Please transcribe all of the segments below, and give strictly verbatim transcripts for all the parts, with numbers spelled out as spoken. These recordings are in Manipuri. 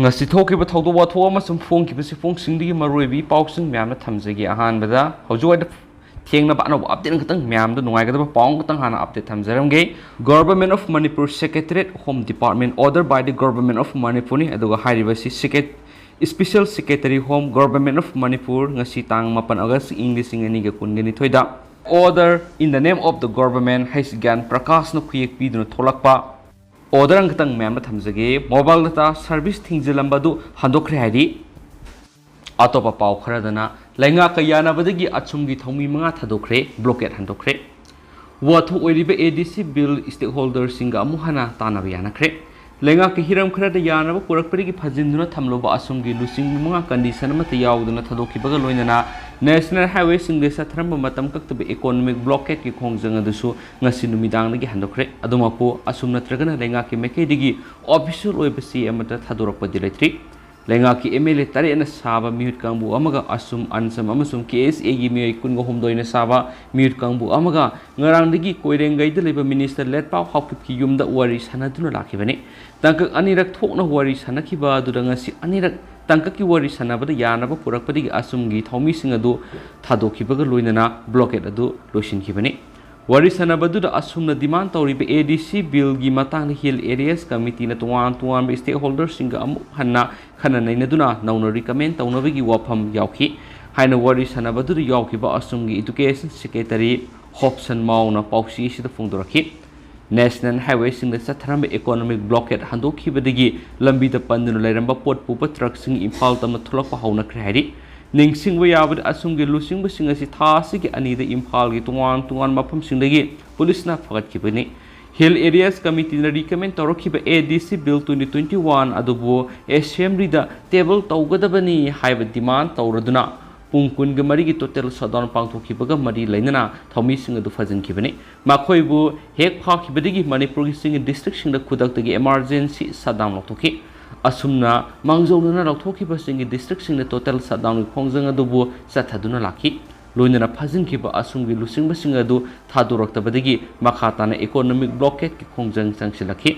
ꯉꯁꯤ ꯊꯣꯛꯈꯤꯕ ꯊꯧꯗꯣꯛ ꯋꯥꯊꯣꯛ ꯑꯃꯁꯨꯡ ꯐꯣꯡꯈꯤꯕ ꯁꯤꯐꯣꯡꯁꯤꯡꯗꯒꯤ ꯃꯔꯨꯑꯣꯏꯕ ꯏ ꯄꯥꯎꯁꯤꯡ ꯃꯌꯥꯝꯅ ꯊꯝꯖꯒꯦ꯫ ꯑꯍꯥꯟꯕꯗ ꯍꯧꯖꯤꯛ ꯋꯥꯏꯗ ꯊꯦꯡꯅꯕ ꯑꯅꯧꯕ ꯑꯞꯗꯦꯠ ꯈꯛꯇꯪ, ꯃꯌꯥꯝꯗ ꯅꯨꯡꯉꯥꯏꯒꯗꯕ ꯄꯥꯎ ꯑꯃꯈꯛꯇꯪ ꯍꯥꯟꯅ update ꯊꯝꯖꯔꯝꯒꯦ꯫ Government of Manipur Secretariat, Home Department, order by the Government of Manipur ꯅꯤ꯫ ꯑꯗꯨꯒ ꯍꯥꯏꯔꯤꯕꯁꯤ Secret-, Special Secretary Home, Government of Manipur, ꯉꯁꯤ ꯇꯥꯡ ꯃꯥꯄꯟ August, ꯏꯪ ꯂꯤꯁꯤꯡ ꯑꯅꯤꯒ ꯀꯨꯟꯒ ꯅꯤꯊꯣꯏꯗ, Order in the name of the government, ꯍꯩꯁ ꯒ꯭ꯌꯥꯟ ꯄ꯭ꯔꯀꯥꯁꯅ ꯈꯨꯌꯦꯛ ꯄꯤꯗꯨꯅ ꯊꯣꯛꯂꯛꯄ ꯑꯣꯔꯗꯔ ꯑꯃꯈꯛꯇꯪ ꯃꯌꯥꯝꯗ ꯊꯝꯖꯒꯦ꯫ Mobile data service ꯊꯤꯡꯖꯤꯜꯂꯝꯕ ꯑꯗꯨ ꯍꯟꯗꯣꯛꯈ꯭ꯔꯦ ꯍꯥꯏꯔꯤ꯫ ꯑꯇꯣꯞꯄ ꯄꯥꯎ ꯈꯔꯗꯅ, ꯂꯩꯉꯥꯛꯀ ꯌꯥꯅꯕꯗꯒꯤ ꯑꯁꯨꯝꯒꯤ ꯊꯧꯃꯤ ꯃꯉꯥ ꯊꯥꯗꯣꯛꯈ꯭ꯔꯦ, blockade ꯍꯟꯗꯣꯛꯈ꯭ꯔꯦ꯫ ꯋꯥꯊꯣꯛ ꯑꯣꯏꯔꯤꯕ ꯑꯦ ꯗꯤ ꯁꯤ ꯕꯤꯜ stakeholderꯁꯤꯡꯒ ꯑꯃꯨꯛ ꯍꯟꯅ ꯇꯥꯟꯅꯕ ꯌꯥꯅꯈ꯭ꯔꯦ꯫ ꯂꯩꯉꯥꯛꯀꯤ ꯍꯤꯔꯝ ꯈꯔꯗ ꯌꯥꯅꯕ ꯄꯨꯔꯛꯄꯗꯒꯤ ꯐꯥꯖꯤꯟꯗꯨꯅ ꯊꯝꯂꯨꯕ ꯑꯁꯨꯝꯒꯤ ꯂꯨꯆꯤꯡꯕ ꯃꯉꯥ condition ꯑꯃꯠꯇ ꯌꯥꯎꯗꯅ ꯊꯥꯗꯣꯛꯈꯤꯕꯒ ꯂꯣꯏꯅꯅ National Highwayꯁꯤꯡꯗ ꯆꯠꯊꯔꯝꯕ ꯃꯇꯝ ꯀꯛꯇꯕ economic blockadeꯀꯤ ꯈꯣꯡꯖꯪ ꯑꯗꯨꯁꯨ ꯉꯁꯤ ꯅꯨꯃꯤꯗꯥꯡꯗꯒꯤ ꯍꯟꯗꯣꯛꯈ꯭ꯔꯦ꯫ ꯑꯗꯨꯃꯛꯄꯨ ꯑꯁꯨꯝ ꯅꯠꯇ꯭ꯔꯒꯅ ꯂꯩꯉꯥꯛꯀꯤ ꯃꯥꯏꯀꯩꯗꯒꯤ official ꯑꯣꯏꯕ ꯆꯦ ꯑꯃꯠꯇ ꯊꯥꯗꯣꯔꯛꯄꯗꯤ ꯂꯩꯇ꯭ꯔꯤ꯫ ꯂꯩꯉꯥꯛꯀꯤ ꯑꯦꯝ ꯑꯦꯜ ꯑꯦ ꯇꯔꯦꯠꯅ ꯁꯥꯕ ꯃꯤꯍꯨꯠ ꯀꯥꯡꯕꯨ ꯑꯃꯒ ꯑꯁꯨꯝ ꯑꯟꯁꯝ ꯑꯃꯁꯨꯡ ꯀꯦ ꯑꯦꯁ ꯑꯦꯒꯤ ꯃꯤꯑꯣꯏ ꯀꯨꯟꯒ ꯍꯨꯝꯗꯣꯏꯅ ꯁꯥꯕ ꯃꯤꯍꯨꯠ ꯀꯥꯡꯕꯨ ꯑꯃꯒ ꯉꯔꯥꯡꯗꯒꯤ ꯀꯣꯏꯔꯦꯡꯒꯩꯗ ꯂꯩꯕ ꯃꯤꯅꯤꯁꯇꯔ ꯂꯦꯠꯄꯥꯎ ꯍꯥꯎꯀꯤꯞꯀꯤ ꯌꯨꯝꯗ ꯋꯥꯔꯤ ꯁꯥꯟꯅꯗꯨꯅ ꯂꯥꯛꯈꯤꯕꯅꯤ꯫ ꯇꯥꯡꯀꯛ ꯑꯅꯤꯔꯛ ꯊꯣꯛꯅ ꯋꯥꯔꯤ ꯁꯥꯟꯅꯈꯤꯕ ꯑꯗꯨꯗ ꯉꯁꯤ ꯑꯅꯤꯔꯛ ꯇꯥꯡꯀꯛꯀꯤ ꯋꯥꯔꯤ ꯁꯥꯟꯅꯕꯗ ꯌꯥꯅꯕ ꯄꯨꯔꯛꯄꯗꯒꯤ ꯑꯁꯨꯝꯒꯤ ꯊꯧꯃꯤꯁꯤꯡ ꯑꯗꯨ ꯊꯥꯗꯣꯛꯈꯤꯕꯒ ꯂꯣꯏꯅꯅ blockade ꯑꯗꯨ ꯂꯣꯏꯁꯤꯟꯈꯤꯕꯅꯤ꯫ ꯋꯥꯔꯤ ꯁꯥꯟꯅꯕꯗꯨꯗ ꯑꯁꯨꯝꯅ demand ꯇꯧꯔꯤꯕ ꯑꯦ ꯗꯤ ꯁꯤ ꯕꯤꯜꯒꯤ ꯃꯇꯥꯡꯗ Hill Areas Committeeꯅ ꯇꯣꯉꯥꯟ ꯇꯣꯉꯥꯟꯕ stakeholderꯁꯤꯡꯒ ꯑꯃꯨꯛ ꯍꯟꯅ ꯈꯟꯅ ꯅꯩꯅꯗꯨꯅ ꯅꯧꯅ recommend ꯇꯧꯅꯕꯒꯤ ꯋꯥꯐꯝ ꯌꯥꯎꯈꯤ ꯍꯥꯏꯅ ꯋꯥꯔꯤ ꯁꯥꯟꯅꯕꯗꯨꯗ ꯌꯥꯎꯈꯤꯕ ꯑꯁꯨꯝꯒꯤ Education Secretary ꯍꯣꯞꯁꯟ ꯃꯥꯎꯅ ꯄꯥꯎꯆꯦ ꯑꯁꯤꯗ ꯐꯣꯡꯗꯣꯔꯛꯈꯤ꯫ National Highwayꯁꯤꯡꯗ ꯆꯠꯊꯔꯝꯕ economic blockade ꯍꯟꯗꯣꯛꯈꯤꯕꯗꯒꯤ ꯂꯝꯕꯤꯗ ꯄꯟꯗꯨꯅ ꯂꯩꯔꯝꯕ ꯄꯣꯠ ꯄꯨꯕ ꯇ꯭ꯔꯛꯁꯤꯡ ꯏꯝꯐꯥꯜ ꯇꯝꯅ ꯊꯣꯛꯂꯛꯄ ꯍꯧꯅꯈ꯭ꯔꯦ ꯍꯥꯏꯔꯤ꯫ ꯅꯤꯡꯁꯤꯡꯕ ꯌꯥꯕꯗꯤ, ꯑꯁꯨꯝꯒꯤ ꯂꯨꯆꯤꯡꯕꯁꯤꯡ ꯑꯁꯤ ꯊꯥ ꯑꯁꯤꯒꯤ ꯑꯅꯤꯗ ꯏꯝꯐꯥꯜꯒꯤ ꯇꯣꯉꯥꯟ ꯇꯣꯉꯥꯟꯕ ꯃꯐꯝꯁꯤꯡꯗꯒꯤ ꯄꯨꯂꯤꯁꯅ ꯐꯒꯠꯈꯤꯕꯅꯤ꯫ Hill Areas Committeeꯅ recommend ꯇꯧꯔꯛꯈꯤꯕ ꯑꯦ ꯗꯤ ꯁꯤ Bill twenty twenty-one ꯑꯗꯨꯕꯨ Assemblyꯗ table ꯇꯧꯒꯗꯕꯅꯤ ꯍꯥꯏꯕ demand ꯇꯧꯔꯗꯨꯅ ꯄꯨꯡ ꯀꯨꯟꯒ ꯃꯔꯤꯒꯤ total shutdown ꯄꯥꯡꯊꯣꯛꯈꯤꯕꯒ ꯃꯔꯤ ꯂꯩꯅꯅ ꯊꯧꯃꯤꯁꯤꯡ ꯑꯗꯨ ꯐꯥꯖꯤꯟꯈꯤꯕꯅꯤ꯫ ꯃꯈꯣꯏꯕꯨ ꯍꯦꯛ ꯐꯥꯈꯤꯕꯗꯒꯤ ꯃꯅꯤꯄꯨꯔꯒꯤ ꯆꯤꯡꯒꯤ districtꯁꯤꯡꯗ ꯈꯨꯗꯛꯇꯒꯤ emergency shutdown ꯂꯧꯊꯣꯛꯈꯤ꯫ ꯑꯁꯨꯝꯅ ꯃꯥꯡꯖꯧꯅꯅ ꯂꯧꯊꯣꯛꯈꯤꯕꯁꯤꯡꯒꯤ districtꯁꯤꯡꯗ total shutdownꯒꯤ ꯈꯣꯡꯖꯪ ꯑꯗꯨꯕꯨ ꯆꯠꯊꯗꯨꯅ ꯂꯥꯛꯈꯤ꯫ ꯂꯣꯏꯅꯅ ꯐꯥꯖꯤꯟꯈꯤꯕ ꯑꯁꯨꯝꯒꯤ ꯂꯨꯆꯤꯡꯕꯁꯤꯡ ꯑꯗꯨ ꯊꯥꯗꯣꯔꯛꯇꯕꯗꯒꯤ ꯃꯈꯥ ꯇꯥꯅ economic blockadeꯀꯤ ꯈꯣꯡꯖꯪ ꯆꯪꯁꯤꯜꯂꯛꯈꯤ꯫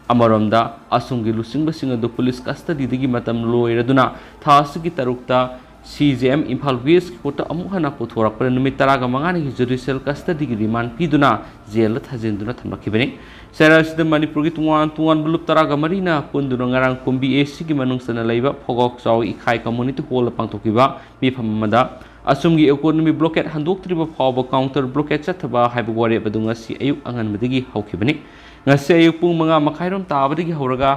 ꯑꯃꯔꯣꯝꯗ, ꯑꯁꯣꯝꯒꯤ ꯂꯨꯆꯤꯡꯕꯁꯤꯡ ꯑꯗꯨ ꯄꯨꯂꯤꯁ ꯀꯁꯇꯗꯤꯗꯒꯤ ꯃꯇꯝ ꯂꯣꯏꯔꯗꯨꯅ ꯊꯥ ꯑꯁꯤꯒꯤ ꯇꯔꯨꯛꯇ ꯁꯤ ꯖꯦ ꯑꯦꯝ ꯏꯝꯐꯥꯜ ꯋꯦꯁꯀꯤ ꯀꯣꯔꯠꯇ ꯑꯃꯨꯛ ꯍꯟꯅ ꯄꯨꯊꯣꯔꯛꯄꯗ ꯅꯨꯃꯤꯠ ꯇꯔꯥꯃꯉꯥꯅꯤꯒꯤ ꯖꯨꯗꯤꯁꯤꯌꯦꯜ ꯀꯁꯇꯗꯤꯒꯤ ꯔꯤꯃꯥꯟ ꯄꯤꯗꯨꯅ ꯖꯦꯜꯗ ꯊꯥꯖꯤꯟꯗꯨꯅ ꯊꯝꯂꯛꯈꯤꯕꯅꯤ꯫ ꯆꯩꯔꯥꯛ ꯑꯁꯤꯗ ꯃꯅꯤꯄꯨꯔꯒꯤ ꯇꯣꯉꯥꯟ ꯇꯣꯉꯥꯟꯕ ꯂꯨꯞ ꯇꯔꯥꯃꯔꯤꯅ ꯄꯨꯟꯗꯨꯅ ꯉꯔꯥꯡ ꯀꯨꯝꯕꯤ ꯑꯦ ꯁꯤꯒꯤ ꯃꯅꯨꯡ ꯆꯟꯅ ꯂꯩꯕ ꯐꯣꯒꯥꯎ ꯆꯥꯎ ꯏꯈꯥꯏ ꯀꯝꯃ꯭ꯌꯨꯅꯤꯇꯤ ꯍꯣꯜꯗ ꯄꯥꯡꯊꯣꯛꯈꯤꯕ ꯃꯤꯐꯝ ꯑꯃꯗ ꯑꯁꯣꯝꯒꯤ ꯏꯀꯣꯅꯣꯃꯤ ꯕ꯭ꯂꯣꯀꯦꯠ ꯍꯟꯗꯣꯛꯇ꯭ꯔꯤꯕ ꯐꯥꯎꯕ ꯀꯥꯎꯟꯇꯔ ꯕ꯭ꯂꯣꯀꯦꯠ ꯆꯠꯊꯕ ꯍꯥꯏꯕ ꯋꯥꯔꯦꯞ ꯑꯗꯨ ꯉꯁꯤ ꯑꯌꯨꯛ ꯑꯉꯟꯕꯗꯒꯤ ꯍꯧꯈꯤꯕꯅꯤ꯫ ꯉꯁꯤ ꯑꯌꯨꯛ ꯄꯨꯡ ꯃꯉꯥ ꯃꯈꯥꯏꯔꯣꯝ ꯇꯥꯕꯗꯒꯤ ꯍꯧꯔꯒ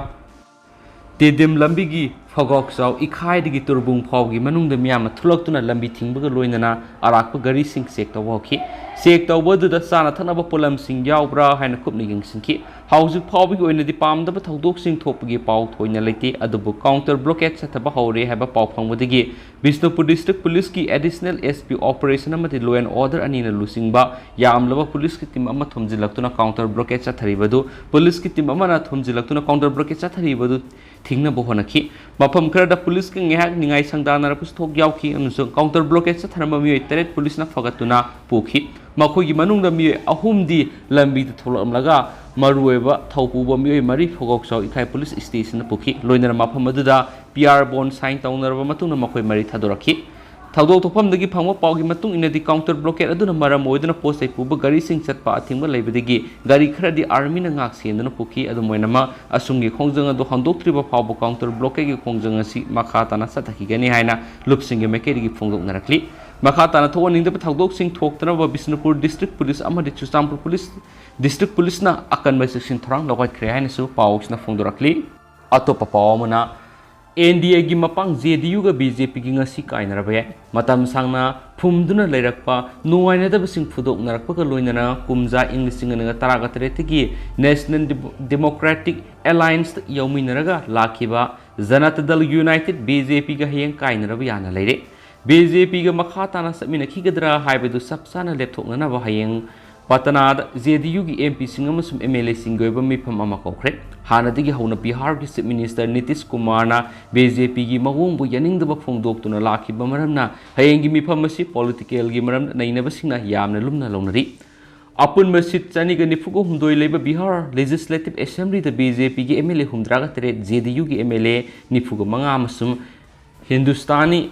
ꯇꯦꯗꯤꯝ ꯂꯝꯕꯤꯒꯤ ꯐꯒꯣꯛꯆꯥꯎ ꯏꯈꯥꯏꯗꯒꯤ ꯇꯨꯔꯕꯨꯡ ꯐꯥꯎꯒꯤ ꯃꯅꯨꯡꯗ ꯃꯤꯌꯥꯝꯅ ꯊꯣꯛꯂꯛꯇꯨꯅ ꯂꯝꯕꯤ ꯊꯤꯡꯕꯒ ꯂꯣꯏꯅꯅ ꯑꯔꯥꯛꯄ ꯒꯥꯔꯤꯁꯤꯡ ꯆꯦꯛ ꯇꯧꯕ ꯍꯧꯈꯤ꯫ ꯆꯦꯛ ꯇꯧꯕ ꯑꯗꯨꯗ ꯆꯥꯅ ꯊꯛꯅꯕ ꯄꯣꯠꯂꯝꯁꯤꯡ ꯌꯥꯎꯕ꯭ꯔꯥ ꯍꯥꯏꯅ ꯀꯨꯞꯅ ꯌꯦꯡꯁꯤꯟꯈꯤ꯫ ꯍꯧꯖꯤꯛ ꯐꯥꯎꯕꯒꯤ ꯑꯣꯏꯅꯗꯤ ꯄꯥꯝꯗꯕ ꯊꯧꯗꯣꯛꯁꯤꯡ ꯊꯣꯛꯄꯒꯤ ꯄꯥꯎ ꯊꯣꯏꯅ ꯂꯩꯇꯦ, ꯑꯗꯨꯕꯨ ꯀꯥꯎꯟꯇꯔ ꯕ꯭ꯂꯣꯀꯦꯠ ꯆꯠꯊꯕ ꯍꯧꯔꯦ ꯍꯥꯏꯕ ꯄꯥꯎ ꯐꯪꯕꯗꯒꯤ ꯕꯤꯁꯅꯨꯄꯨꯔ ꯗꯤꯁꯇ꯭ꯔꯤꯛ ꯄꯨꯂꯤꯁꯀꯤ ꯑꯦꯗꯤꯁꯅꯦꯜ ꯑꯦꯁ ꯄꯤ ꯑꯣꯄꯔꯦꯁꯟ ꯑꯃꯗꯤ ꯂꯣ ꯑꯦꯟ ꯑꯣꯔꯗꯔ ꯑꯅꯤꯅ ꯂꯨꯆꯤꯡꯕ ꯌꯥꯝꯂꯕ ꯄꯨꯂꯤꯁꯀꯤ ꯇꯤꯝ ꯑꯃ ꯊꯣꯝꯖꯤꯜꯂꯛꯇꯨꯅ ꯀꯥꯎꯟꯇꯔ ꯕ꯭ꯂꯣꯀꯦꯠ ꯆꯠꯊꯔꯤꯕ ꯑꯗꯨ ꯄꯨꯂꯤꯁꯀꯤ ꯇꯤꯝ ꯑꯃꯅ ꯊꯣꯝꯖꯤꯜꯂꯛꯇꯨꯅ ꯀꯥꯎꯟꯇꯔ ꯕ꯭ꯂꯣꯀꯦꯠ ꯆꯠꯊꯔꯤꯕ ꯑꯗꯨ ꯊꯤꯡꯅꯕ ꯍꯣꯠꯅꯈꯤ꯫ ꯃꯐꯝ ꯈꯔꯗ ꯄꯨꯂꯤꯁꯀ ꯉꯥꯏꯍꯥꯛ ꯅꯤꯡꯉꯥꯏ ꯁꯪꯗꯥꯅꯔꯛꯄꯁꯨ ꯊꯣꯛ ꯌꯥꯎꯈꯤ ꯑꯃꯁꯨꯡ ꯀꯥꯎꯟꯇꯔ ꯕ꯭ꯂꯣꯀꯦꯠ ꯆꯠꯊꯔꯝꯕ ꯃꯤꯑꯣꯏ ꯇꯔꯦꯠ ꯄꯨꯂꯤꯁꯅ ꯐꯒꯠꯇꯨꯅ ꯄꯨꯈꯤ꯫ ꯃꯈꯣꯏꯒꯤ ꯃꯅꯨꯡꯗ ꯃꯤꯑꯣꯏ ꯑꯍꯨꯝꯗꯤ ꯂꯝꯕꯤꯗ ꯊꯣꯛꯂꯛꯂꯝꯂꯒ ꯃꯔꯨꯑꯣꯏꯕ ꯊꯧꯄꯨꯕ ꯃꯤꯑꯣꯏ ꯃꯔꯤ ꯐꯒꯣꯛꯆꯥꯎ ꯏꯈꯥꯏ ꯄꯨꯂꯤꯁ ꯁ꯭ꯇꯦꯁꯟꯗ ꯄꯨꯈꯤ꯫ ꯂꯣꯏꯅꯅ ꯃꯐꯝ ꯑꯗꯨꯗ ꯄꯤ ꯑꯥꯔ ꯕꯣꯟ ꯁꯥꯏꯟ ꯇꯧꯅꯔꯕ ꯃꯇꯨꯡꯗ ꯃꯈꯣꯏ ꯃꯔꯤ ꯊꯥꯗꯣꯔꯛꯈꯤ꯫ ꯊꯧꯗꯣꯛ ꯊꯣꯛꯐꯝꯗꯒꯤ ꯐꯪꯕ ꯄꯥꯎꯒꯤ ꯃꯇꯨꯡ ꯏꯟꯅꯗꯤ ꯀꯥꯎꯟꯇꯔ ꯕ꯭ꯂꯣꯀꯦꯠ ꯑꯗꯨꯅ ꯃꯔꯝ ꯑꯣꯏꯗꯨꯅ ꯄꯣꯠ ꯆꯩ ꯄꯨꯕ ꯒꯥꯔꯤꯁꯤꯡ ꯆꯠꯄ ꯑꯊꯤꯡꯕ ꯂꯩꯕꯗꯒꯤ ꯒꯥꯔꯤ ꯈꯔꯗꯤ ꯑꯥꯔꯃꯤꯅ ꯉꯥꯛ ꯁꯦꯟꯗꯨꯅ ꯄꯨꯈꯤ꯫ ꯑꯗꯨꯝ ꯑꯣꯏꯅꯃꯛ, ꯑꯁꯣꯝꯒꯤ ꯈꯣꯡꯖꯪ ꯑꯗꯨ ꯍꯟꯗꯣꯛꯇ꯭ꯔꯤꯕ ꯐꯥꯎꯕ ꯀꯥꯎꯟꯇꯔ ꯕ꯭ꯂꯣꯀꯦꯠꯀꯤ ꯈꯣꯡꯖꯪ ꯑꯁꯤ ꯃꯈꯥ ꯇꯥꯅ ꯆꯠꯊꯈꯤꯒꯅꯤ ꯍꯥꯏꯅ ꯂꯨꯞꯁꯤꯡꯒꯤ ꯃꯥꯏꯀꯩꯗꯒꯤ ꯐꯣꯡꯗꯣꯛꯅꯔꯛꯂꯤ꯫ ꯃꯈꯥ ꯇꯥꯅ ꯊꯣꯛꯍꯟꯅꯤꯡꯗꯕ ꯊꯧꯗꯣꯛꯁꯤꯡ ꯊꯣꯛꯇꯅꯕ ꯕꯤꯁꯅꯨꯄꯨꯔ ꯗꯤꯁꯇ꯭ꯔꯤꯛ ꯄꯨꯂꯤꯁ ꯑꯃꯗꯤ ꯆꯨꯔꯆꯥꯟꯄꯨꯔ ꯄꯨꯂꯤꯁ, ꯗꯤꯁꯇ꯭ꯔꯤꯛ ꯄꯨꯂꯤꯁꯅ ꯑꯀꯟꯕ ꯆꯦꯛꯁꯤꯟ ꯊꯧꯔꯥꯡ ꯂꯧꯈꯠꯈ꯭ꯔꯦ ꯍꯥꯏꯅꯁꯨ ꯄꯥꯎꯁꯤꯅ ꯐꯣꯡꯗꯣꯔꯛꯂꯤ꯫ ꯑꯇꯣꯞꯄ ꯄꯥꯎ ꯑꯃꯅ, ꯑꯦꯟ ꯗꯤ ꯑꯦꯒꯤ ꯃꯄꯥꯡ ꯖꯦ ꯗꯤ ꯌꯨꯒ ꯕꯤ ꯖꯦ ꯄꯤꯒꯤ ꯉꯁꯤ ꯀꯥꯏꯅꯔꯕ ꯌꯥꯏ꯫ ꯃꯇꯝ ꯁꯥꯡꯅ ꯐꯨꯝꯗꯨꯅ ꯂꯩꯔꯛꯄ ꯅꯨꯡꯉꯥꯏꯅꯗꯕꯁꯤꯡ ꯐꯨꯗꯣꯛꯅꯔꯛꯄꯒ ꯂꯣꯏꯅꯅ ꯀꯨꯝꯖꯥ ꯏꯪ ꯂꯤꯁꯤꯡ ꯑꯅꯤꯒ ꯇꯔꯥꯒ ꯇꯔꯦꯠꯇꯒꯤ ꯅꯦꯁꯅꯦꯜ ꯗꯤꯃꯣ-, ꯗꯤꯃꯣꯀ꯭ꯔꯦꯇꯤꯛ ꯑꯦꯂꯥꯏꯟꯁꯇ ꯌꯥꯎꯃꯤꯟꯅꯔꯒ ꯂꯥꯛꯈꯤꯕ ꯖꯅꯇꯥ ꯗꯜ ꯌꯨꯅꯥꯏꯇꯦꯗ, ꯕꯤ ꯖꯦ ꯄꯤꯒ ꯍꯌꯦꯡ ꯀꯥꯏꯅꯔꯕ ꯌꯥꯅ ꯂꯩꯔꯦ꯫ ꯕꯤ ꯖꯦ ꯄꯤꯒ ꯃꯈꯥ ꯇꯥꯅ ꯆꯠꯃꯤꯟꯅꯈꯤꯒꯗ꯭ꯔꯥ ꯍꯥꯏꯕꯗꯨ ꯆꯞ ꯆꯥꯅ ꯂꯦꯞꯊꯣꯛꯅꯅꯕ ꯍꯌꯦꯡ ꯄꯇꯅꯥꯗ ꯖꯦ ꯗꯤ ꯌꯨꯒꯤ ꯑꯦꯝ ꯄꯤꯁꯤꯡ ꯑꯃꯁꯨꯡ ꯑꯦꯝ ꯑꯦꯜ ꯑꯦꯁꯤꯡꯒꯤ ꯑꯣꯏꯕ ꯃꯤꯐꯝ ꯑꯃ ꯀꯧꯈ꯭ꯔꯦ꯫ ꯍꯥꯟꯅꯗꯒꯤ ꯍꯧꯅ ꯕꯤꯍꯥꯔꯒꯤ ꯆꯤꯐ ꯃꯤꯅꯤꯁꯇꯔ ꯅꯤꯇꯤꯁ ꯀꯨꯃꯥꯔꯅ ꯕꯤ ꯖꯦ ꯄꯤꯒꯤ ꯃꯑꯣꯡꯕꯨ ꯌꯥꯅꯤꯡꯗꯕ ꯐꯣꯡꯗꯣꯛꯇꯨꯅ ꯂꯥꯛꯈꯤꯕ ꯃꯔꯝꯅ ꯍꯌꯦꯡꯒꯤ ꯃꯤꯐꯝ ꯑꯁꯤ ꯄꯣꯂꯤꯇꯤꯀꯦꯜꯒꯤ ꯃꯔꯝꯗ ꯅꯩꯅꯕꯁꯤꯡꯅ ꯌꯥꯝꯅ ꯂꯨꯝꯅ ꯂꯧꯅꯔꯤ꯫ ꯑꯄꯨꯟꯕ ꯁꯤꯠ ꯆꯅꯤꯒ ꯅꯤꯐꯨꯒ ꯍꯨꯝꯗꯣꯏ ꯂꯩꯕ ꯕꯤꯍꯥꯔ ꯂꯦꯖꯤꯁꯂꯦꯇꯤꯚ ꯑꯦꯁꯦꯝꯕ꯭ꯂꯤꯗ ꯕꯤ ꯖꯦ ꯄꯤꯒꯤ ꯑꯦꯝ ꯑꯦꯜ ꯑꯦ ꯍꯨꯝꯗ꯭ꯔꯥꯒ ꯇꯔꯦꯠ, ꯖꯦ ꯗꯤ ꯌꯨꯒꯤ ꯑꯦꯝ ꯑꯦꯜ ꯑꯦ ꯅꯤꯐꯨꯒ ꯃꯉꯥ ꯑꯃꯁꯨꯡ ꯍꯤꯟꯗꯨꯁꯇꯥꯅꯤ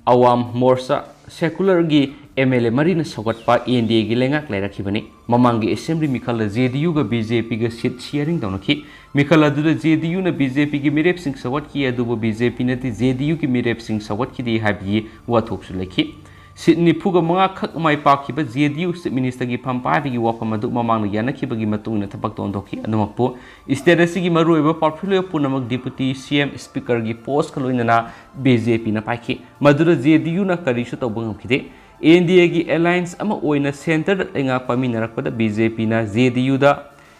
ꯑꯋꯥꯝ ꯃꯣꯔꯆꯥ ꯁꯦꯀꯨꯂꯔꯒꯤ ꯑꯦꯝ ꯑꯦꯜ ꯑꯦ ꯃꯔꯤꯅ ꯁꯧꯒꯠꯄ ꯑꯦꯟ ꯗꯤ ꯑꯦꯒꯤ ꯂꯩꯉꯥꯛ ꯂꯩꯔꯛꯈꯤꯕꯅꯤ꯫ ꯃꯃꯥꯡꯒꯤ ꯑꯦꯁꯦꯝꯕ꯭ꯂꯤ ꯃꯤꯈꯜꯗ ꯖꯦ ꯗꯤ ꯌꯨꯒ ꯕꯤ ꯖꯦ ꯄꯤꯒ ꯁꯤꯠ ꯁꯤꯌꯔꯤꯡ ꯇꯧꯅꯈꯤ꯫ ꯃꯤꯈꯜ ꯑꯗꯨꯗ ꯖꯦ ꯗꯤ ꯌꯨꯅ ꯕꯤ ꯖꯦ ꯄꯤꯒꯤ ꯃꯤꯔꯦꯞꯁꯤꯡ ꯁꯧꯒꯠꯈꯤ, ꯑꯗꯨꯕꯨ ꯕꯤ ꯖꯦ ꯄꯤꯅꯗꯤ ꯖꯦ ꯗꯤ ꯌꯨꯒꯤ ꯃꯤꯔꯦꯞꯁꯤꯡ ꯁꯧꯒꯠꯈꯤꯗꯦ ꯍꯥꯏꯕꯒꯤ ꯋꯥꯊꯣꯛꯁꯨ ꯂꯩꯈꯤ꯫ ꯁꯤꯠ ꯅꯤꯐꯨꯒ ꯃꯉꯥ ꯈꯛ ꯃꯥꯏ ꯄꯥꯛꯈꯤꯕ ꯖꯦ ꯗꯤ ꯌꯨ ꯆꯤꯐ ꯃꯤꯅꯤꯁꯇꯔꯒꯤ ꯐꯝ ꯄꯥꯏꯕꯒꯤ ꯋꯥꯐꯝ ꯑꯗꯨ ꯃꯃꯥꯡꯗ ꯌꯥꯅꯈꯤꯕꯒꯤ ꯃꯇꯨꯡ ꯏꯟꯅ ꯊꯕꯛꯇ ꯑꯣꯟꯊꯣꯛꯈꯤ꯫ ꯑꯗꯨꯃꯛꯄꯨ, ꯁ꯭ꯇꯦꯠ ꯑꯁꯤꯒꯤ ꯃꯔꯨꯑꯣꯏꯕ ꯄꯣꯔꯠꯐꯣꯂꯤꯑꯣ ꯄꯨꯝꯅꯃꯛ ꯗꯤꯄꯨꯇꯤ ꯁꯤ ꯑꯦꯝ ꯁ꯭ꯄꯤꯀꯔꯒꯤ ꯄꯣꯁꯀ ꯂꯣꯏꯅꯅ ꯕꯤ ꯖꯦ ꯄꯤꯅ ꯄꯥꯏꯈꯤ꯫ ꯃꯗꯨꯗ ꯖꯦ ꯗꯤ ꯌꯨꯅ ꯀꯔꯤꯁꯨ ꯇꯧꯕ ꯉꯝꯈꯤꯗꯦ꯫ ꯑꯦꯟ ꯗꯤ ꯑꯦꯒꯤ ꯑꯦꯂꯥꯏꯟꯁ ꯑꯃ ꯑꯣꯏꯅ ꯁꯦꯟꯇꯔꯗ ꯂꯩꯉꯥꯛ ꯄꯥꯏꯃꯤꯟꯅꯔꯛꯄꯗ ꯕꯤ ꯖꯦ ꯄꯤꯅ ꯖꯦ ꯗꯤ ꯌꯨꯗ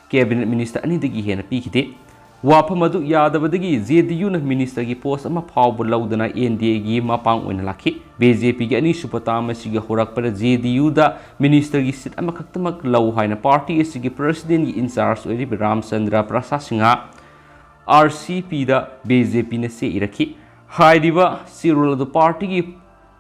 ꯀꯦꯕꯤꯅꯦꯠ ꯃꯤꯅꯤꯁꯇꯔ ꯑꯅꯤꯗꯒꯤ ꯍꯦꯟꯅ ꯄꯤꯈꯤꯗꯦ꯫ ꯋꯥꯐꯝ ꯑꯗꯨ ꯌꯥꯗꯕꯗꯒꯤ ꯖꯦ ꯗꯤ ꯌꯨꯅ ꯃꯤꯅꯤꯁꯇꯔꯒꯤ ꯄꯣꯁ ꯑꯃ ꯐꯥꯎꯕ ꯂꯧꯗꯅ ꯑꯦꯟ ꯗꯤ ꯑꯦꯒꯤ ꯃꯄꯥꯡ ꯑꯣꯏꯅ ꯂꯥꯛꯈꯤ꯫ ꯕꯤ ꯖꯦ ꯄꯤꯒꯤ ꯑꯅꯤꯁꯨꯕ ꯇꯥꯔꯝ ꯑꯁꯤꯒꯤ ꯍꯧꯔꯛꯄꯗ ꯖꯦ ꯗꯤ ꯌꯨꯗ ꯃꯤꯅꯤꯁꯇꯔꯒꯤ ꯁꯤꯠ ꯑꯃꯈꯛꯇꯃꯛ ꯂꯧ ꯍꯥꯏꯅ ꯄꯥꯔꯇꯤ ꯑꯁꯤꯒꯤ ꯄ꯭ꯔꯦꯁꯤꯗꯦꯟꯒꯤ ꯏꯟꯆꯥꯔꯖ ꯑꯣꯏꯔꯤꯕ ꯔꯥꯝꯆꯟꯗ꯭ꯔ ꯄ꯭ꯔꯁꯥꯗ ꯁꯤꯡꯍ, ꯑꯥꯔ ꯁꯤ ꯄꯤꯗ ꯕꯤ ꯖꯦ ꯄꯤꯅ ꯆꯦ ꯏꯔꯛꯈꯤ꯫ ꯍꯥꯏꯔꯤꯕ ꯆꯦꯔꯣꯜ ꯑꯗꯨ ꯄꯥꯔꯇꯤꯒꯤ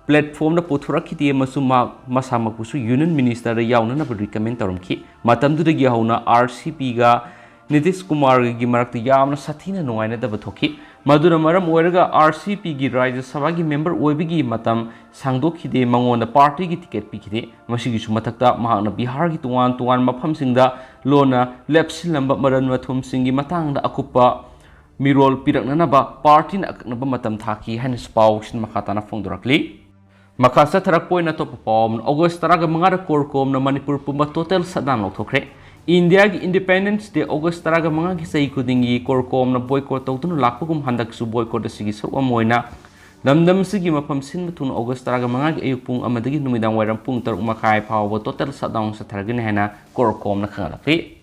ꯄ꯭ꯂꯦꯠꯐꯣꯝꯗ ꯄꯨꯊꯣꯔꯛꯈꯤꯗꯦ ꯑꯃꯁꯨꯡ ꯃꯍꯥꯛ ꯃꯁꯥꯃꯛꯄꯨꯁꯨ ꯌꯨꯅꯤꯌꯟ ꯃꯤꯅꯤꯁꯇꯔꯗ ꯌꯥꯎꯅꯅꯕ ꯔꯤꯀꯃꯦꯟ ꯇꯧꯔꯝꯈꯤ꯫ ꯃꯇꯝꯗꯨꯗꯒꯤ ꯍꯧꯅ ꯑꯥꯔ ꯁꯤ ꯄꯤꯒ ꯅꯤꯇꯤꯁ ꯀꯨꯃꯥꯔꯒꯤ ꯃꯔꯛꯇ ꯌꯥꯝꯅ ꯁꯥꯊꯤꯅ ꯅꯨꯡꯉꯥꯏꯅꯗꯕ ꯊꯣꯛꯈꯤ꯫ ꯃꯗꯨꯅ ꯃꯔꯝ ꯑꯣꯏꯔꯒ ꯑꯥꯔ ꯁꯤ ꯄꯤꯒꯤ ꯔꯥꯖ꯭ꯌ ꯁꯚꯥꯒꯤ ꯃꯦꯝꯕꯔ ꯑꯣꯏꯕꯒꯤ ꯃꯇꯝ ꯁꯥꯡꯗꯣꯛꯈꯤꯗꯦ, ꯃꯉꯣꯟꯗ ꯄꯥꯔꯇꯤꯒꯤ ꯇꯤꯀꯦꯠ ꯄꯤꯈꯤꯗꯦ꯫ ꯃꯁꯤꯒꯤꯁꯨ ꯃꯊꯛꯇ, ꯃꯍꯥꯛꯅ ꯕꯤꯍꯥꯔꯒꯤ ꯇꯣꯉꯥꯟ ꯇꯣꯉꯥꯟꯕ ꯃꯐꯝꯁꯤꯡꯗ ꯂꯣꯟꯅ ꯂꯦꯞꯁꯤꯜꯂꯝꯕ ꯃꯔꯟ ꯃꯊꯨꯝꯁꯤꯡꯒꯤ ꯃꯇꯥꯡꯗ ꯑꯀꯨꯞꯄ ꯃꯤꯔꯣꯜ ꯄꯤꯔꯛꯅꯅꯕ ꯄꯥꯔꯇꯤꯅ ꯑꯀꯛꯅꯕ ꯃꯇꯝ ꯊꯥꯈꯤ ꯍꯥꯏꯅꯁꯨ ꯄꯥꯎꯁꯤꯅ ꯃꯈꯥ ꯇꯥꯅ ꯐꯣꯡꯗꯣꯔꯛꯂꯤ꯫ ꯃꯈꯥ ꯆꯠꯊꯔꯛꯄ ꯑꯣꯏꯅ ꯑꯇꯣꯞꯄ ꯄꯥꯎ ꯑꯃꯅ, ꯑꯣꯒꯁ ꯇꯔꯥꯒ ꯃꯉꯥꯗ ꯀꯣꯔꯀꯣꯝꯅ ꯃꯅꯤꯄꯨꯔ ꯄꯨꯝꯕ ꯇꯣꯇꯦꯜ ꯁꯠꯗꯥꯎꯟ ꯂꯧꯊꯣꯛꯈ꯭ꯔꯦ꯫ ꯏꯟꯗꯤꯌꯥꯒꯤ ꯏꯟꯗꯤꯄꯦꯟꯗꯦꯟꯁ ꯗꯦ ꯑꯣꯒꯁ ꯇꯔꯥꯒ ꯃꯉꯥꯒꯤ ꯆꯍꯤ ꯈꯨꯗꯤꯡꯒꯤ ꯀꯣꯔꯀꯣꯝꯅ ꯕꯣꯏꯀꯣꯠ ꯇꯧꯗꯨꯅ ꯂꯥꯛꯄꯒꯨꯝ, ꯍꯟꯗꯛꯁꯨ ꯕꯣꯏꯀꯣꯠ ꯑꯁꯤꯒꯤ ꯁꯔꯨꯛ ꯑꯃ ꯑꯣꯏꯅ ꯂꯝꯗꯝ ꯑꯁꯤꯒꯤ ꯃꯐꯝ ꯁꯤꯟꯕ ꯊꯨꯡꯅ ꯑꯣꯒꯁ ꯇꯔꯥꯒ ꯃꯉꯥꯒꯤ ꯑꯌꯨꯛ ꯄꯨꯡ ꯑꯃꯗꯒꯤ ꯅꯨꯃꯤꯗꯥꯡ ꯋꯥꯏꯔꯝ ꯄꯨꯡ ꯇꯔꯨꯛ ꯃꯈꯥꯏ ꯐꯥꯎꯕ ꯇꯣꯇꯦꯜ ꯁꯠꯗꯥꯎꯟ ꯆꯠꯊꯔꯒꯅꯤ ꯍꯥꯏꯅ ꯀꯣꯔꯀꯣꯝꯅ ꯈꯪꯍꯜꯂꯛꯂꯤ꯫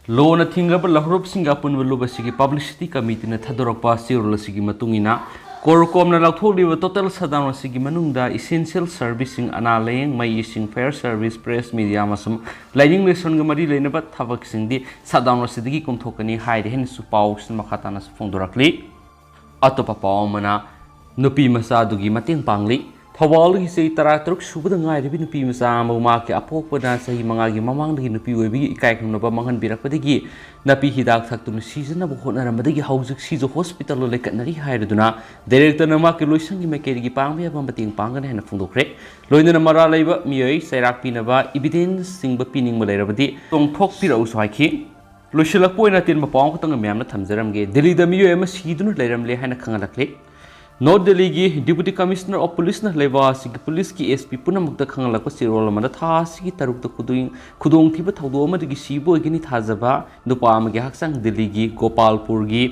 ꯂꯣꯅ ꯊꯤꯡꯈ꯭ꯔꯕ ꯂꯧꯍꯧꯔꯨꯞꯁꯤꯡꯒꯤ ꯑꯄꯨꯟꯕ ꯂꯨꯞ ꯑꯁꯤꯒꯤ ꯄꯕ꯭ꯂꯤꯁꯤꯇꯤ ꯀꯃꯤꯇꯤꯅ ꯊꯥꯗꯣꯔꯛꯄ ꯆꯦꯔꯣꯜ ꯑꯁꯤꯒꯤ ꯃꯇꯨꯡ ꯏꯟꯅ, ꯀꯣꯔꯀꯣꯝꯅ ꯂꯧꯊꯣꯛꯂꯤꯕ ꯇꯣꯇꯦꯜ ꯁꯠꯗꯥꯎꯟ ꯑꯁꯤꯒꯤ ꯃꯅꯨꯡꯗ ꯏꯁꯦꯟꯁꯤꯌꯦꯜ ꯁꯔꯚꯤꯁꯁꯤꯡ, ꯑꯅꯥ ꯂꯥꯌꯦꯡ, ꯃꯩ, ꯏꯁꯤꯡ, ꯐꯥꯌꯔ ꯁꯔꯚꯤꯁ, ꯄ꯭ꯔꯦꯁ ꯃꯤꯗꯤꯌꯥ ꯑꯃꯁꯨꯡ ꯂꯥꯏꯅꯤꯡ ꯂꯥꯏꯁꯣꯟꯒ ꯃꯔꯤ ꯂꯩꯅꯕ ꯊꯕꯛꯁꯤꯡꯗꯤ ꯁꯠꯗꯥꯎꯟ ꯑꯁꯤꯗꯒꯤ ꯀꯣꯝꯊꯣꯛꯀꯅꯤ ꯍꯥꯏꯔꯤ ꯍꯥꯏꯅꯁꯨ ꯄꯥꯎꯁꯤꯅ ꯃꯈꯥ ꯇꯥꯅꯁꯨ ꯐꯣꯡꯗꯣꯔꯛꯂꯤ꯫ ꯑꯇꯣꯞꯄ ꯄꯥꯎ ꯑꯃꯅ, ꯅꯨꯄꯤ ꯃꯆꯥꯗꯨꯒꯤ ꯃꯇꯦꯡ ꯄꯥꯡꯂꯤ꯫ ꯊꯧꯕꯥꯜꯗꯒꯤ ꯆꯍꯤ ꯇꯔꯥꯇꯔꯨꯛ ꯁꯨꯕꯗ ꯉꯥꯏꯔꯤꯕꯤ ꯅꯨꯄꯤ ꯃꯆꯥ ꯑꯃꯕꯨ ꯃꯍꯥꯛꯀꯤ ꯑꯄꯣꯛꯄꯅ ꯆꯍꯤ ꯃꯉꯥꯒꯤ ꯃꯃꯥꯡꯗꯒꯤ ꯅꯨꯄꯤ ꯑꯣꯏꯕꯒꯤ ꯏꯀꯥꯏ ꯈꯨꯝꯅꯕ ꯃꯥꯡꯍꯟꯕꯤꯔꯛꯄꯗꯒꯤ ꯅꯥꯄꯤ ꯍꯤꯗꯥꯛ ꯊꯛꯇꯨꯅ ꯁꯤꯖꯅꯕ ꯍꯣꯠꯅꯔꯝꯕꯗꯒꯤ ꯍꯧꯖꯤꯛ ꯁꯤꯖ ꯍꯣꯁꯄꯤꯇꯥꯜꯗ ꯂꯩꯈꯠꯅꯔꯤ ꯍꯥꯏꯔꯗꯨꯅ ꯗꯥꯏꯔꯦꯛꯇꯔꯅ ꯃꯍꯥꯛꯀꯤ ꯂꯣꯏꯁꯪꯒꯤ ꯃꯥꯏꯀꯩꯗꯒꯤ ꯄꯥꯡꯕ ꯌꯥꯕ ꯃꯇꯦꯡ ꯄꯥꯡꯒꯅꯤ ꯍꯥꯏꯅ ꯐꯣꯡꯗꯣꯛꯈ꯭ꯔꯦ꯫ ꯂꯣꯏꯅꯅ ꯃꯔꯥꯜ ꯂꯩꯕ ꯃꯤꯑꯣꯏ ꯆꯩꯔꯥꯛ ꯄꯤꯅꯕ evidence ꯁꯤꯡꯕ ꯄꯤꯅꯤꯡꯕ ꯂꯩꯔꯕꯗꯤ ꯆꯣꯡꯊꯣꯛꯄꯤꯔꯛꯎꯁꯨ ꯍꯥꯏꯈꯤ꯫ ꯂꯣꯏꯁꯤꯜꯂꯛꯄ ꯑꯣꯏꯅ ꯑꯇꯦꯟꯕ ꯄꯥꯎ ꯑꯃꯈꯛꯇꯪ ꯃꯌꯥꯝꯅ ꯊꯝꯖꯔꯝꯒꯦ꯫ ꯗꯦꯜꯂꯤꯗ ꯃꯤꯑꯣꯏ ꯑꯃ ꯁꯤꯗꯨꯅ ꯂꯩꯔꯝꯂꯦ ꯍꯥꯏꯅ ꯈꯪꯍꯜꯂꯛꯂꯤ꯫ ꯅꯣꯔꯠ ꯗꯦꯜꯂꯤꯒꯤ Deputy Commissioner of Police ꯅ ꯂꯩꯕꯥꯛ ꯑꯁꯤꯒꯤ ꯄꯨꯂꯤꯁꯀꯤ S P ꯄꯨꯝꯅꯃꯛꯇ ꯈꯪꯍꯜꯂꯛꯄ ꯆꯦꯔꯣꯜ ꯑꯃꯗ ꯊꯥ ꯑꯁꯤꯒꯤ ꯇꯔꯨꯛꯇ ꯈꯨꯗꯣꯡ-, ꯈꯨꯗꯣꯡꯊꯤꯕ ꯊꯧꯗꯣꯛ ꯑꯃꯗꯒꯤ ꯁꯤꯕ ꯑꯣꯏꯒꯅꯤ ꯊꯥꯖꯕ ꯅꯨꯄꯥ ꯑꯃꯒꯤ ꯍꯛꯆꯥꯡ ꯗꯦꯜꯂꯤꯒꯤ ꯒꯣꯄꯥꯜꯄꯨꯔꯒꯤ,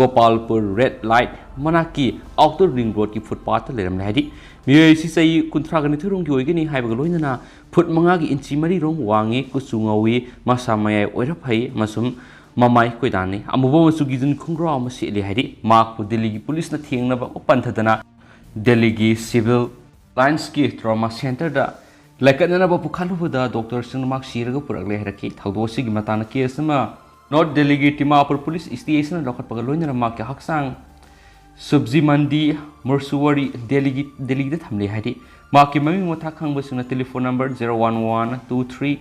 ꯒꯣꯄꯥꯜꯄꯨꯔ ꯔꯦꯗ ꯂꯥꯏꯠ ꯃꯅꯥꯛꯀꯤ ꯑꯥꯎꯇꯔ ꯔꯤꯡ ꯔꯣꯗꯀꯤ ꯐꯨꯠꯄꯥꯠꯇ ꯂꯩꯔꯝꯂꯦ ꯍꯥꯏꯗꯤ ꯃꯤꯑꯣꯏ ꯑꯁꯤ ꯆꯍꯤ ꯀꯨꯟꯊ꯭ꯔꯥꯒ ꯅꯤꯊꯣꯏ ꯔꯣꯝꯒꯤ ꯑꯣꯏꯒꯅꯤ ꯍꯥꯏꯕꯒ ꯂꯣꯏꯅꯅ ꯐꯨꯠ ꯃꯉꯥꯒꯤ ꯏꯟꯆꯤ ꯃꯔꯤ ꯔꯣꯝ ꯋꯥꯡꯉꯤ, ꯀꯨꯆꯨ ꯉꯧꯏ, ꯃꯁꯥ ꯃꯌꯥꯏ ꯑꯣꯏꯔꯞ ꯐꯩ ꯑꯃꯁꯨꯡ ꯃꯃꯥꯏ ꯀꯣꯏꯗꯥꯅꯤ꯫ ꯑꯃꯨꯕ ꯃꯆꯨꯒꯤ ꯖꯤꯟ ꯈꯣꯡꯒ꯭ꯔꯥꯎ ꯑꯃ ꯁꯦꯠꯂꯤ ꯍꯥꯏꯔꯤ꯫ ꯃꯍꯥꯛꯄꯨ ꯗꯦꯜꯂꯤꯒꯤ ꯄꯨꯂꯤꯁꯅ ꯊꯦꯡꯅꯕ ꯄꯟꯊꯗꯅ ꯗꯦꯜꯂꯤꯒꯤ ꯁꯤꯚꯤꯜ ꯂꯥꯏꯟꯁꯀꯤ ꯇ꯭ꯔꯣꯃꯥ ꯁꯦꯟꯇꯔꯗ ꯂꯥꯏꯀꯠꯅꯅꯕ ꯄꯨꯈꯠꯂꯨꯕꯗ ꯗꯣꯛꯇꯔꯁꯤꯡꯅ ꯃꯍꯥꯛ ꯁꯤꯔꯒ ꯄꯨꯔꯛꯂꯦ ꯍꯥꯏꯔꯛꯈꯤ꯫ ꯊꯧꯗꯣꯛ ꯑꯁꯤꯒꯤ ꯃꯇꯥꯡꯗ ꯀꯦꯁ ꯑꯃ ꯅꯣꯔꯠ ꯗꯦꯜꯂꯤꯒꯤ ꯇꯤꯃꯥꯄꯨꯔ ꯄꯨꯂꯤꯁ ꯁ꯭ꯇꯦꯁꯟꯅ ꯂꯧꯈꯠꯄꯒ ꯂꯣꯏꯅꯅ ꯃꯍꯥꯛꯀꯤ ꯍꯛꯆꯥꯡ ꯁꯨꯕꯖꯤ ꯃꯟꯗꯤ ꯃꯣꯔꯆꯨꯋꯥꯔꯤ ꯗꯦꯜꯂꯤꯒꯤ, ꯗꯦꯜꯂꯤꯗ ꯊꯝꯂꯤ ꯍꯥꯏꯔꯤ꯫ ꯃꯍꯥꯛꯀꯤ ꯃꯃꯤꯡ ꯃꯊꯥ ꯈꯪꯕꯁꯤꯡꯅ telephone number zero one one two three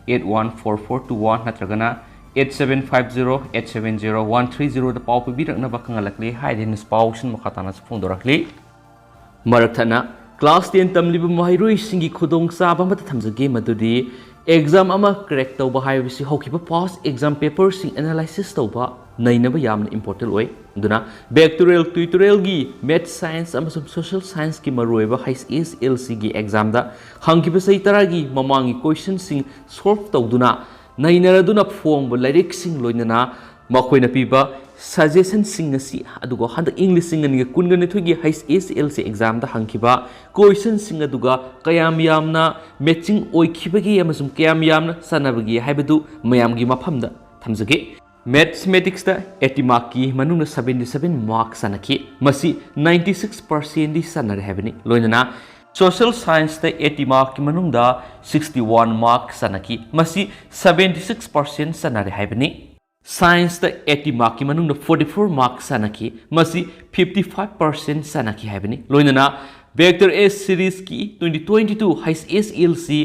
eight one four four two one ꯅꯠꯇ꯭ꯔꯒꯅ eight seven five zero eight seven zero one three zero ꯗ ꯄꯥꯎ ꯄꯤꯕꯤꯔꯛꯅꯕ ꯈꯪꯍꯜꯂꯛꯂꯤ ꯍꯥꯏꯗꯨꯅ ꯄꯥꯎꯁꯤꯡ ꯃꯈꯥ ꯇꯥꯅꯁꯨ ꯐꯣꯡꯗꯣꯔꯛꯂꯤ꯫ ꯃꯔꯛ ꯊꯠꯅ class ten ꯇꯝꯂꯤꯕ ꯃꯍꯩꯔꯣꯏꯁꯤꯡꯒꯤ ꯈꯨꯗꯣꯡꯆꯥꯕ ꯑꯃꯠꯇ ꯊꯝꯖꯒꯦ, ꯃꯗꯨꯗꯤ exam ꯑꯃ crack ꯇꯧꯕ ꯍꯥꯏꯕꯁꯤ ꯍꯧꯈꯤꯕ past exam paperꯁꯤꯡ analysis ꯇꯧꯕ ꯅꯩꯅꯕ ꯌꯥꯝꯅ important ꯑꯣꯏ꯫ ꯑꯗꯨꯅ back to real tutorialꯒꯤ math, science ꯑꯃꯁꯨꯡ social scienceꯀꯤ ꯃꯔꯨꯑꯣꯏꯕ H S L Cꯒꯤ examꯗ ꯍꯪꯈꯤꯕ ꯆꯍꯤ ꯇꯔꯥꯒꯤ ꯃꯃꯥꯡꯒꯤ questionꯁꯤꯡ solve ꯇꯧꯗꯨꯅ ꯅꯩꯅꯔꯗꯨꯅ ꯐꯣꯡꯕ ꯂꯥꯏꯔꯤꯛꯁꯤꯡ ꯂꯣꯏꯅꯅ ꯃꯈꯣꯏꯅ ꯄꯤꯕ suggestionꯁꯤꯡ ꯑꯁꯤ, ꯑꯗꯨꯒ ꯍꯟꯗꯛ ꯏꯪ ꯂꯤꯁꯤꯡ ꯑꯅꯤꯒ ꯀꯨꯟꯒ ꯅꯤꯊꯣꯏꯒꯤ H S L C examꯗ ꯍꯪꯈꯤꯕ questionꯁꯤꯡ ꯑꯗꯨꯒ ꯀꯌꯥꯝ ꯌꯥꯝꯅ matching ꯑꯣꯏꯈꯤꯕꯒꯦ ꯑꯃꯁꯨꯡ ꯀꯌꯥꯝ ꯌꯥꯝꯅ ꯆꯥꯟꯅꯕꯒꯦ ꯍꯥꯏꯕꯗꯨ ꯃꯌꯥꯝꯒꯤ ꯃꯐꯝꯗ ꯊꯝꯖꯒꯦ꯫ Mathematicsꯇ eighty markꯀꯤ ꯃꯅꯨꯡꯗ seventy seven mark ꯆꯥꯟꯅꯈꯤ꯫ ꯃꯁꯤ ninety six percentꯗꯤ ꯆꯥꯟꯅꯔꯦ ꯍꯥꯏꯕꯅꯤ꯫ ꯂꯣꯏꯅꯅ social scienceꯇ eighty markꯀꯤ ꯃꯅꯨꯡꯗ sixty one mark ꯆꯥꯟꯅꯈꯤ꯫ ꯃꯁꯤ seventy six percent ꯆꯥꯟꯅꯔꯦ ꯍꯥꯏꯕꯅꯤ꯫ Scienceꯇ eighty markꯀꯤ ꯃꯅꯨꯡꯗ forty four mark ꯆꯥꯟꯅꯈꯤ꯫ ꯃꯁꯤ fifty five percent ꯆꯥꯟꯅꯈꯤ ꯍꯥꯏꯕꯅꯤ꯫ ꯂꯣꯏꯅꯅ Vector S Series ꯀꯤ twenty twenty two H S L C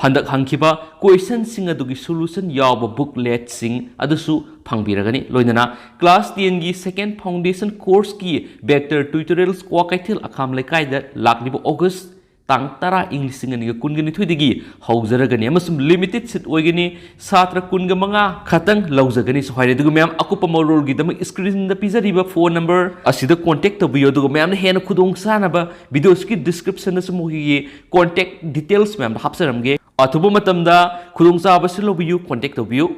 ꯍꯟꯗꯛ ꯍꯪꯈꯤꯕ question ꯁꯤꯡ ꯑꯗꯨꯒꯤ solution ꯌꯥꯎꯕ booklet ꯁꯤꯡ ꯑꯗꯨꯁꯨ ꯐꯪꯕꯤꯔꯒꯅꯤ꯫ ꯂꯣꯏꯅꯅ class ten ꯒꯤ second foundation course ꯀꯤ Vector Tutorials ꯀ꯭ꯋꯥꯀꯩꯊꯦꯜ ꯑꯈꯥꯝ ꯂꯩꯀꯥꯏꯗ ꯂꯥꯛꯂꯤꯕ August ꯇꯥꯡ ꯇꯔꯥ, ꯏꯪ ꯂꯤꯁꯤꯡ ꯑꯅꯤꯒ ꯀꯨꯟꯒ ꯅꯤꯊꯣꯏꯗꯒꯤ ꯍꯧꯖꯔꯒꯅꯤ, ꯑꯃꯁꯨꯡ limited seat ꯑꯣꯏꯒꯅꯤ꯫ ꯁꯥꯇ꯭ꯔ ꯀꯨꯟꯒ ꯃꯉꯥ ꯈꯛꯇꯪ ꯂꯧꯖꯒꯅꯤꯁꯨ ꯍꯥꯏꯔꯦ꯫ ꯑꯗꯨꯒ ꯃꯌꯥꯝ, ꯑꯀꯨꯞꯄ ꯃꯔꯣꯜꯒꯤꯗꯃꯛ screen ꯗ ꯄꯤꯖꯔꯤꯕ phone number ꯑꯁꯤꯗ contact ꯇꯧꯕꯤꯌꯨ꯫ ꯑꯗꯨꯒ ꯃꯌꯥꯝꯅ ꯍꯦꯟꯅ ꯈꯨꯗꯣꯡꯆꯥꯅꯕ video ꯁꯤꯒꯤ description ꯗꯁꯨ ꯃꯈꯣꯏꯒꯤ contact details ꯃꯌꯥꯝꯗꯣ ꯍꯥꯞꯆꯔꯝꯒꯦ꯫ ꯑꯊꯨꯕ ꯃꯇꯝꯗ ꯈꯨꯗꯣꯡꯆꯥꯕꯁꯨ ꯂꯧꯕꯤꯌꯨ, contact ꯇꯧꯕꯤꯌꯨ꯫